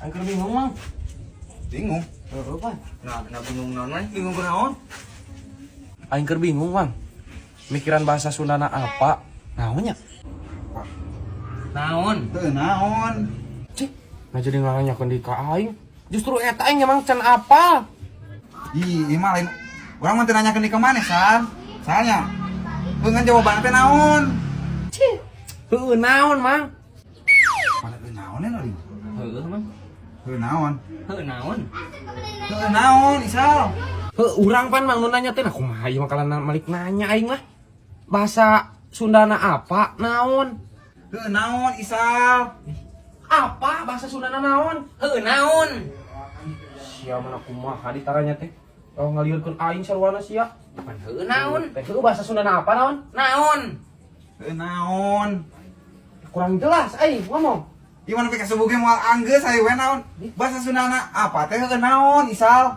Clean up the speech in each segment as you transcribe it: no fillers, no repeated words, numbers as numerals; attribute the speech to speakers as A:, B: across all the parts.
A: Aing keur bingung, Mang.
B: Bingung.
A: Heeh, Pan.
C: Nah, bingung naon man?
B: Bingung kunaon?
A: Aing keur bingung, Mang. Mikiran bahasa Sundana apa? Naonnya?
C: Naon?
B: Teu naon.
A: Cih, nah jadi ngaranyakeun di ka aing. Justru eta aing emang can apal.
B: Ih, ieu mah lain. Urang mah teu nanyakeun di ka maneh, San. Soalnya dengan jawaban teh naon?
A: Cih. Heueuh naon, Mang?
B: Mana teu naon ya, Ling?
C: Heueuh, Mang.
B: Heueuh naon?
C: Heueuh naon?
B: Heueuh naon, Isal?
A: Heuh, urang pan Mang nu nanya teh, nah kumaha ieu mah kalana malik nanya aing mah. Bahasa Sundana apa? Naon?
B: Heueuh naon, Isal?
A: Apa bahasa Sundana naon?
C: Heueuh naon?
A: Sia mana kumaha ditaranya teh? Oh ngaliurkeun aing sarwana sia.
C: Pan heueuh naon?
A: Teh heueuh bahasa Sundana apa naon?
C: Naon?
B: Heueuh naon?
A: Kurang jelas aing ngomong.
B: Gimana pika subuh ge moal anggeus ayo we naon? Bahasa Sundana apa teh heueuh naon, Isal?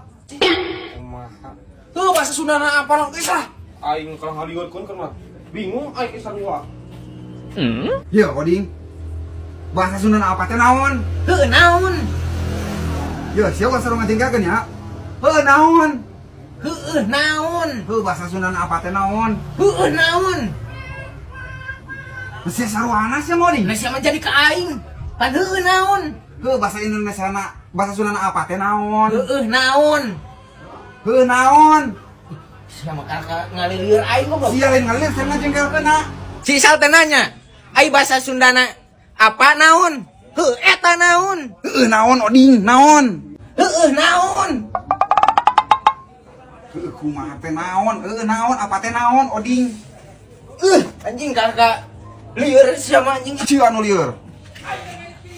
A: Kumaha? Heueuh bahasa Sundana apa naon? Geus lah. Aing kalau ngaliurkeun kan mah bingung aing sarua.
B: Ye, Oding. Bahasa Sundana apa teh naon?
C: Heueuh naon?
B: Ye, sia ulah sarua ngajengkelkeun ya. Heueuh naon?
C: Heueuh naon?
B: Heueuh bahasa Sundana apa teh naon?
C: Heueuh naon?
B: Sia saruana sia Oding.
C: Nah sia mah jadi ka aing. Pan heueuh naon?
B: Heueuh bahasa Indonesia na, bahasa Sundana apa teh naon?
C: Heueuh naon?
B: Heueuh naon?
C: Sia mah kakak ngalilieur aing goblok.
B: Sia lain ngalieur sia ngajengkelkeun na.
C: Si Isal teh nanya, ai bahasa Sundana apa naon? Heueuh eta naon?
B: Heueuh naon Oding, naon?
C: Heueuh naon?
B: Heueuh kumaha teh naon? Heueuh naon apa teh naon Oding?
C: Anjing kakak lieur sia mah anjing.
B: Sia anu lieur.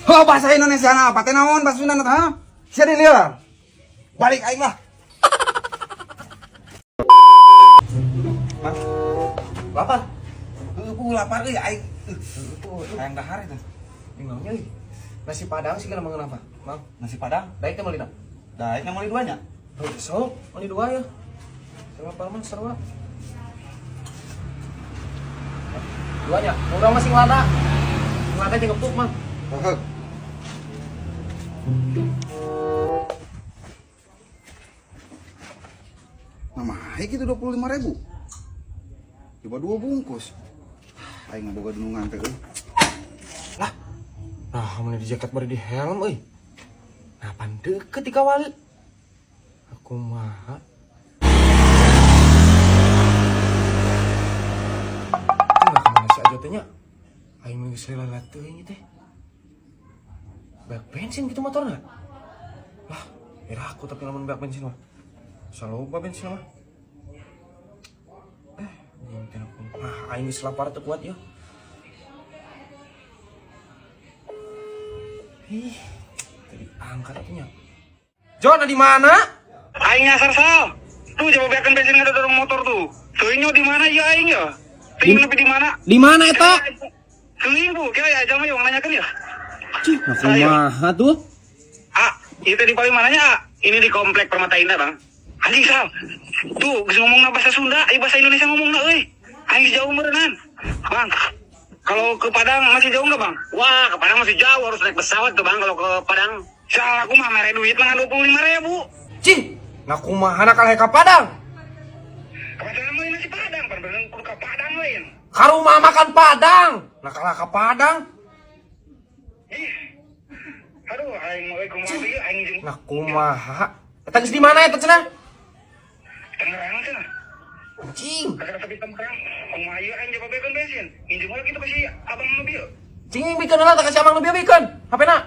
B: Heuh bahasa Indonesia na apa teh naon bahasa Sundana teh? Ha? Sia di lieur. Balik aing lah. Bang,
A: Lapar.
B: heueuh puh lapar euy aing. Hayang dahar itu.
A: Bingungnya euy. Nasi Padang sih kenapa kenapa? Mang,
B: Nasi Padang.
A: daik teh meuli na?
B: Daek meuli duanya.
A: Heuh, sok, meuli dua ya. Sama parman sarua. Duanya, urang masih ngelada. Ngelada jeung gepuk, Mang.
B: Heuh. Nah, mahal gitu 25.000. Coba 2 bungkus. Aing ngaboga dunungan teh euy.
A: Lah. Nah, mun di jaket bari di helm euy. Nah, pan deket di kawali. Aku mah. Enggak kemana si Ajo teh nya? Aing mah geus lila teuing teh. Bak bensin gitu motorna. Lah, era aku tapi lamun bak bensin mah. Saloba bensin mah. Anjing teh aku. Ah, aing geus lapar teu kuat ya. Ih, tadi angkat atunya. Jon, ada di mana?
D: Aing nyasar Sal. Tuh coba beakan bensin nggak dorong motor tuh. Teuing di mana ya aing ya? Teuing nepi di mana?
A: Di mana eta?
D: Teuing bu, kira ya aja mah yang nanyakeun ya.
A: Cih, nah kumaha tuh?
D: Ah, itu di paling mananya ah? Ini di komplek Permata Indah, Bang. Anjing Sal. Tuh, geus ngomongna bahasa Sunda, ai bahasa Indonesia ngomongna euy. Aing jauh meureunnan. Bang, kalau ke Padang masih jauh nggak, Bang? Wah, ke Padang masih jauh, harus naik pesawat tuh, Bang, kalau ke Padang. Sal, aku mah mere duit mah 25.000.
A: Cih, nah kumaha na kalah ka Padang?
D: Ke Padang mah nasi Padang, pan bener kudu ka Padang lain.
A: Ka rumah makan Padang. Nah kalah ka Padang.
D: Ih. Aduh, aing mah euy kumaha ieu aing jeung
A: Nah kumaha? Eta geus di mana eta cenah?
D: Tangerang cenah.
A: Anjing.
D: Kakak tapi Tangerang. Kumaha ieu aing jawab bekeun bensin. Nginjem heula kitu ka si abang nu bieu.
A: Cing bikeun heula tah ka si abang nu bieu bikeun. HP-na.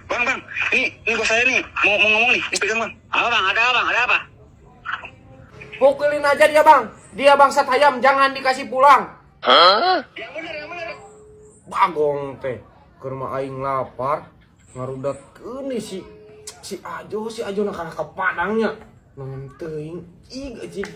D: Bang, bang, ini bos saya nih, mau ngomong nih, ini pegang bang. Apa bang, ada apa bang, ada apa?
A: Pukulin aja dia bang, dia bangsat hayam, jangan dikasih pulang.
D: Hah? Yang bener, yang bener.
A: Bagong teh, ke rumah aing lapar, ngarudat keuni si Ajo, si Ajo nak kalah ke Padangnya. Nonton teuing, ih anjing.